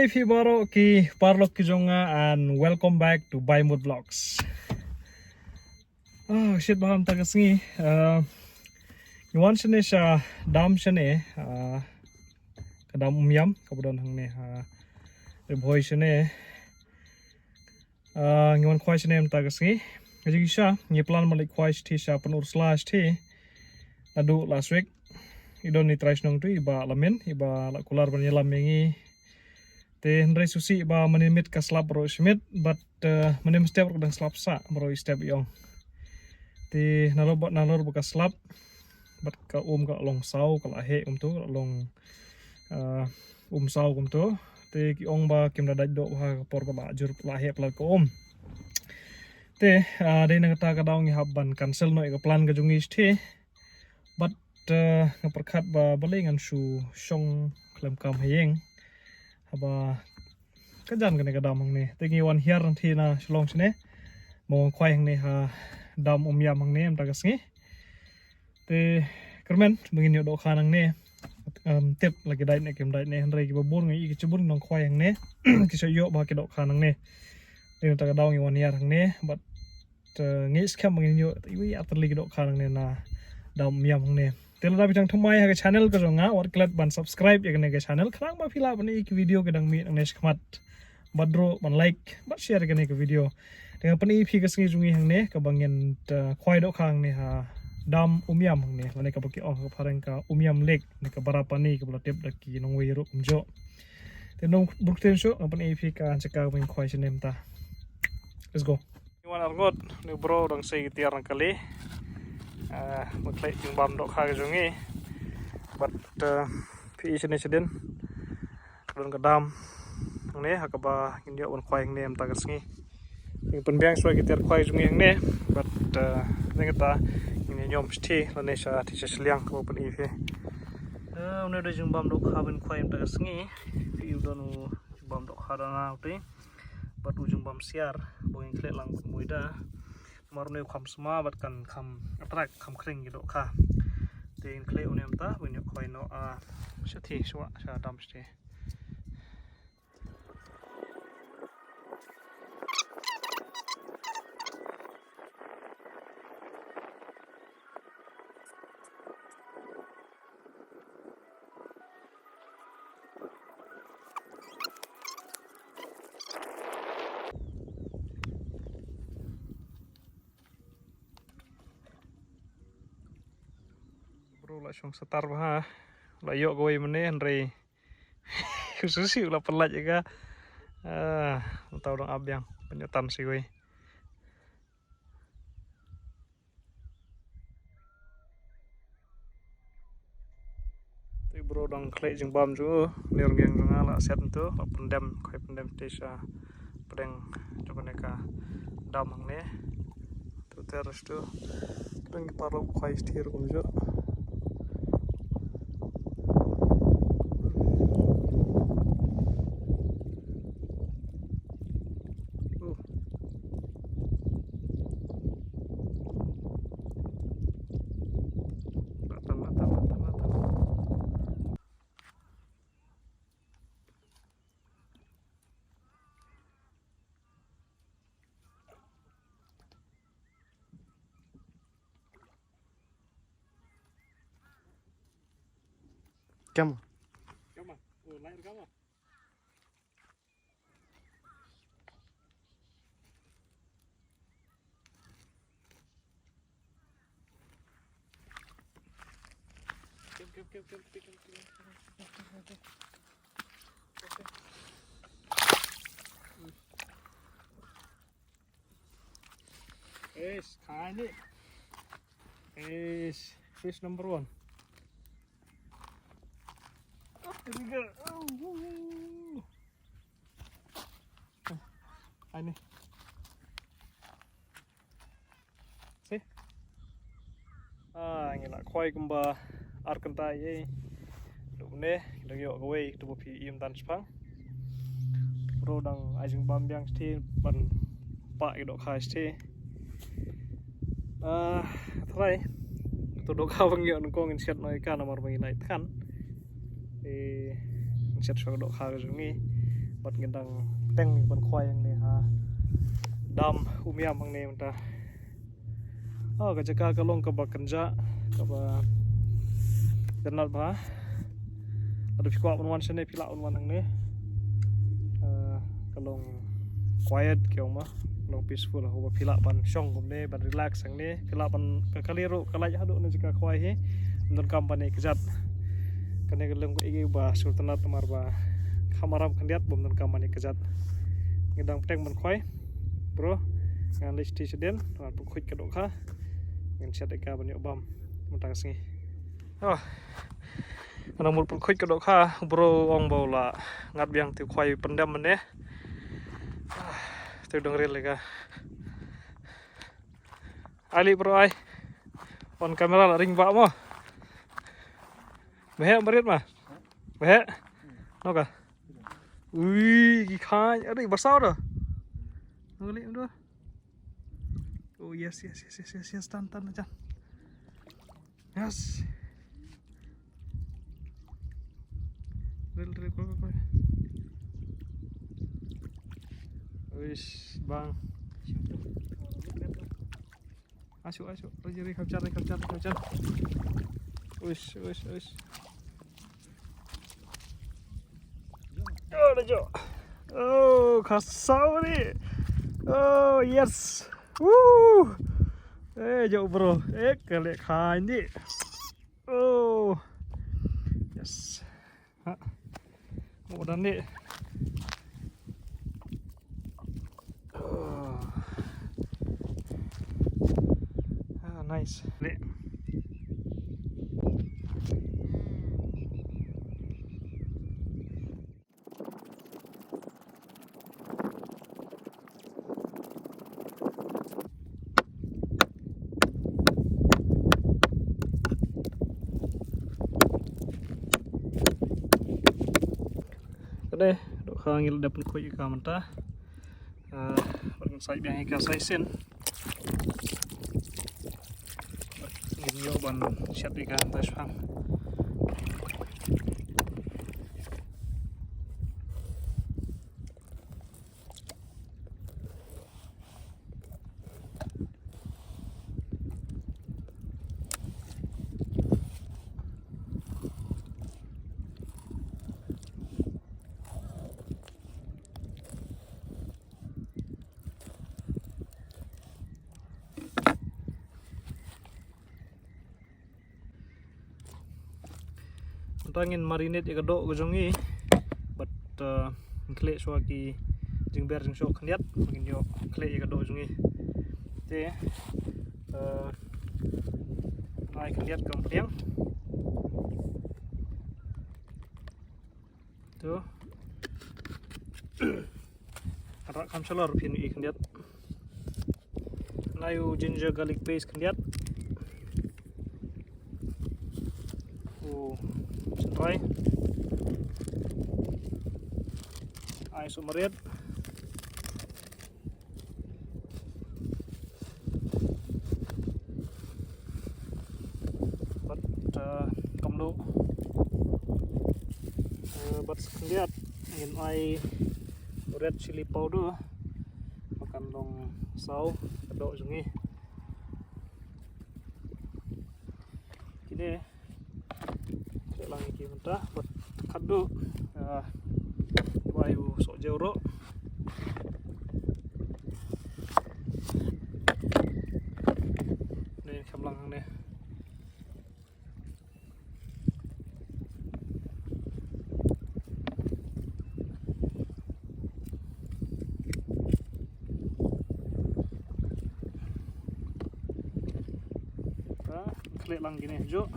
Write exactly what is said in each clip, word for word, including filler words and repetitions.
Hey phi baroh ki paralok ki jong nga, and welcome back to Baimut Vlogs. Ah, shit, ba mynta ka sngi, ah, ngi wan shane sha dam shane, ah, ka dam Umiam kaba don hangne ha Ri Bhoi shane. Ah, ngi wan khwai shane mynta ka sngi. Ka jingshisha ngi plan ban leit khwai shithi sha Pynursla shithi. Naduh last week i don i trai shnong tu, i Bah Lamin, i ba la kular ban ïalam ïa ngi. Te hynrei sngewsih ba mynne miet ka slap baroh shi miet, bad, eh, mynne mynstep ruh ka dang slap sah baroh shi step i ong. Te nalor ba, nalor ba ka slap bad ka um ka la long saw, ka la heh kumto, ka la long, eh, um saw kumto. Te ki ong ba kim da dait doh ha ka por ba la jur, la heh palat ka um. Te, eh, dei na kata ka daw ngi hap ban cancel noh ïa ka plan ka jong ngi shithi. Bad, eh, nga pyrkhat ba balei ngan shu shong khlem kam ha ïing haba ka jan kane ka dam hangne. Te ngi wan hiar nangta na Shillong shane, ba wan khwai hangne ha dam Umiam hangne mynta ka sngi. Te kyrmen ba ngin ïoh dohkha nangne. Em, tip la ki dait ne kim dait ne, hynrei kiba bun nga ïohi ki shibun nongkhwai hangne ki shu ïoh ba ki dohkha nangne. Te mynta ka daw ngi wan hiar hangne, bad te ngi skhem ba ngin ïoh iwei artylli ki dohkha nangne na dam Umiam hangne. Te lada phi dang thymmai ha ka channel ka jong nga, wat klet ban subscribe ïa kane ka channel, khnang ba phi lah ban ïohi ki video ki dang mih nangne shakhmat. Bad ruh ban like bad share ïa kane ka video. Te nga pyni ïa phi ka sngi jong ngi hangne kaba ngin, eh, khwai dohkha hangne ha dam Umiam hangne, lane kaba ki ong ha ka phareng ka Umiam Lake, ne ka Barapani kaba la tip da ki nongwei ruh kumjuh. Te nang bun ktien shuh, nga pyni ïa phi ka jaka ba ngin khwai shane mynta. Let's go. Ngi wan arngut, une u bro u dang sei ki tiar na kali. Ah, ba khleh jingbam dohkha ka jong ngi. Bad, eh, phi i shane shadien ka don ka dam hangne ha kaba ngin ïoh ban khwai hangne mynta ka sngi. Ngi pynbiang shuwa ki tiar khwai jong ngi hangne. Bad, eh, ne kata ngin ïa ñiom shithi lane sha, shithi sha shiliang kaba pyni ïa phi. Eh, une u dei jingbam dohkha ba ngin khwai mynta ka sngi. Phi i u don u jingbam dohkha da na uti. Bad u jingbam siar ba ngin khleh lang bad muida. Namar une u kham sma bad kan kham attract, kham khring ki dohkha. Te ngin khleh une mynta ba ngin ïoh khwai noh, ah, shathie shuwa sha dam shathie. Bro la shong satar bha, la ïoh kawei mynne hynrei u sngewsih u la pynlait ïa ka. Ah, uta u dang ap biang, pynïoh tan shi kawei. Te bro dang khleh jingbam jong u, ne rngiang jong nga la set ntu, la pyndem, khoi pyndem te sha pdeng jong kane ka dam hangne. Tu ter tu, pdeng ki paralok khoi stir kumjuh. Come on. Come on. Oh, light, come on. Eish, kane. Eish, fish number one. Here we go. Oh, woo, woo. Ai ni. See? Ah, ngi la khwai kumba ar kynta ei. Duk ne, dang ïoh kawei, tu ba phi im tan shipang. Bro dang ai jingbam biang shatei, ban pah ki dohkha shatei. Ah, trai. Tu dohkha ba ngi ïoh nyngkong ngin shet noh ïa ka namar ba ngi la ïa thngan. Eh, ngin shet shuwa ka dohkha ka jong ngi. Bad ngi dang teng ban khwai hangne ha dam Umiam hangne mynta. Oh, ka jaka ka long kaba kynjah, kaba itynnad bha. Lada phi kwah ban wan shane phi lah ban wan hangne. Ah, ka long quiet ki ong ma, ka long peaceful, haba phi lah ban shong kumne, ban relax hangne, phi lah ban ka kali ruh ka lait haduh na jaka khwai hi. Ym donkam ban ïa kjat. Kane ka long kaei kaba sngewtynnad namar ba kham aram khyndiat ba ym donkam ban ïa kjat. Ngi dang teng ban khwai. Bro, ngan leit shatei shadien, ngan pynkhuid ka dohkha. Ngan shet ïa ka ban ïoh bam mynta ka sngi. Oh. Nga dang mut pynkhuid ka dohkha, bro ong ba u la ngat biang te u khwai pyndem mynne. Ah, te u dang rel ïa ka. Ai lei bro ai. On camera la ring ba mo. Ba heh mariat ma. Ba heh. Noka. Ui, ki khain. Ari, ba saw da. Ngali ndo. Oh yes, yes, yes, yes, yes, yes, tan, tan, tan. Yes. Rel, rel, rel, rel. Uish, bang. Asu, asu. Rel, rel, kapchar, rel, kapchar, rel, kapchar. Uish, uish, uish. Oh, dah jauh. Oh, kasar ni. Oh, yes. Woo. Eh, jauh bro. Eh, kelek hai ni. Oh. Yes. Ha. Oh, dah ni. Oh. Ah, nice. Ni. Ka dei, dohkha ngi la dep pynkhuid ïa ka mynta. Ah, bad ngan sait biang ïa ka sa shisien. Ngin ïoh ban shet ïa ka mynta shipang. Mynta ngin marinate ïa ka doh ka jong ngi. Bad, uh, ngin khleh shuwa ki jingber jingshoh khyndiat, ngin ïoh khleh ïa ka doh jong ngi. Te, uh, ai khyndiat kam pdiang. Tu. Ka rah kham shalor phin ïohi khyndiat. Nai u ginger garlic paste khyndiat. U sngewthuh. Ai sumariat. Bad, uh, kumno, uh, bad sa khyndiat ngin ai red chili powder ba kan long saw ka doh jong ngi. Kine Khleh lang ïa ki mynta bad khadduh, ah, bai u soh jew ruh. Ne kham lang ne. Khleh lang kine juh.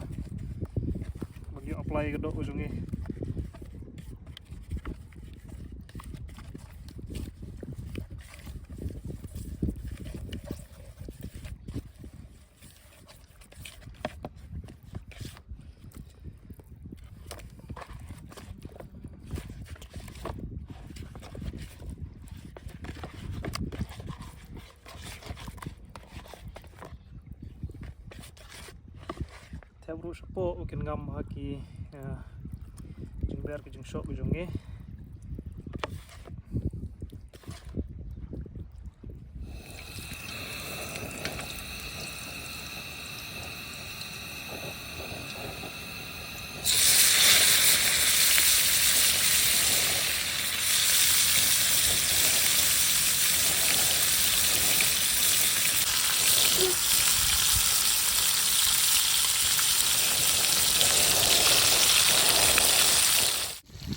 Ba ngi apply ka doh u jong ngi. Thep ruh shapoh ba kin ngam ha ki, eh, jingber ki jingshoh ki jong ngi.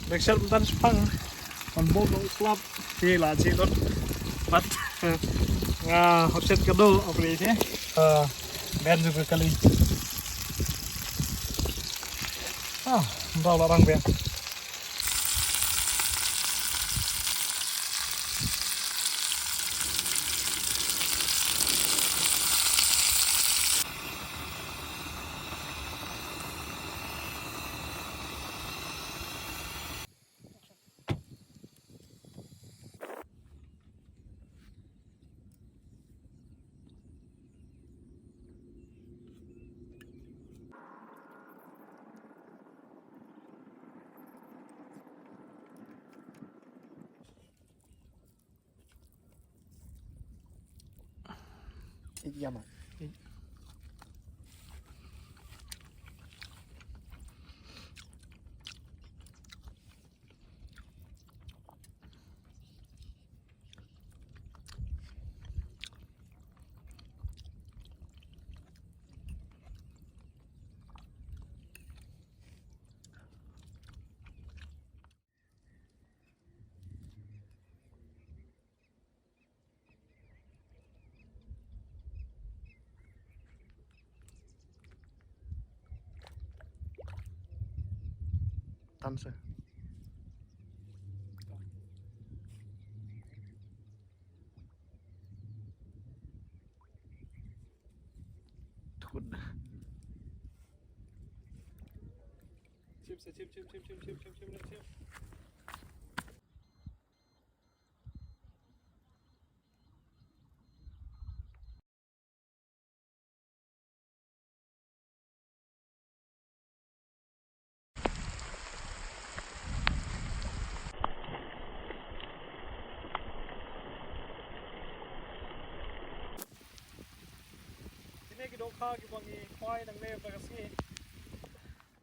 Dak shet mynta shaphang. Ban bom nong slap. Te la chi dot. Bat. Nga hot shet ka do apri te. Ah, ben ju ka kali. Ah, bau la rang ben. Ïa ma. Tan se. Thut. Chim se, chim, chim, chim. Kine ki dohkha kiba ngi khwai nangne mynta ka sngi.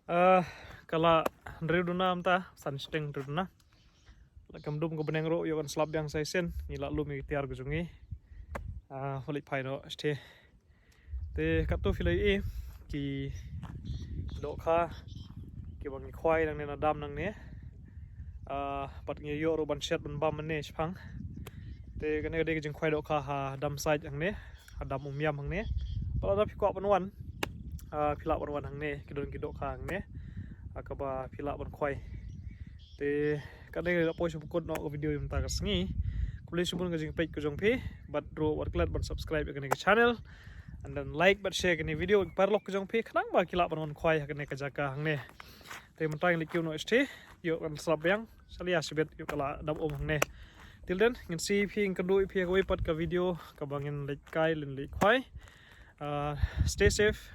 Ah, ka la hynriew duna mynta, san shiteng hynriew duna. La kam dum ka bneng ruh, ïoh kan slap biang sa shisien, ngi la lum ïa ki tiar ka jong ngi. Ah, u leit phai noh shatei. Te katto phi la ïohi ki dohkha kiba ngi khwai nangne na dam nangne. Ah, bad ngi ïoh ruh ban shet ban bam mynne shaphang. Te kane ka dei ka jingkhwai dohkha ha dam side hangne, ha dam Umiam hangne. Bad lada phi kwah ban wan, ah, phi lah ban wan hangne, ki don ki dohkha hangne, ah, kaba phi lah ban khwai. Te kane ka dei la poi sha ba kut noh ka video ïa mynta ka sngi. Khublei shibun ka jingpeit ka jong phi, bad ruh wat klet ban subscribe ïa kane ka channel. And then like bad share kane video ïa ki paralok ka jong phi, khnang ba ki lah ban wan khwai ha kane ka jaka hangne. Te mynta ngi leit kiew noh shatei, ïoh kan slap biang, shalei shibit ïoh ka la dam um hangne. Till then, ngin sa ïakynduh ïa phi ha kawei pat ka video kaba ngin leit kai, ngin leit khwai. Uh, stay safe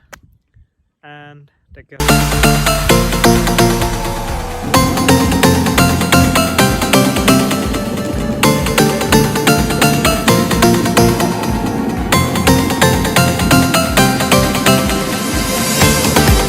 and take care.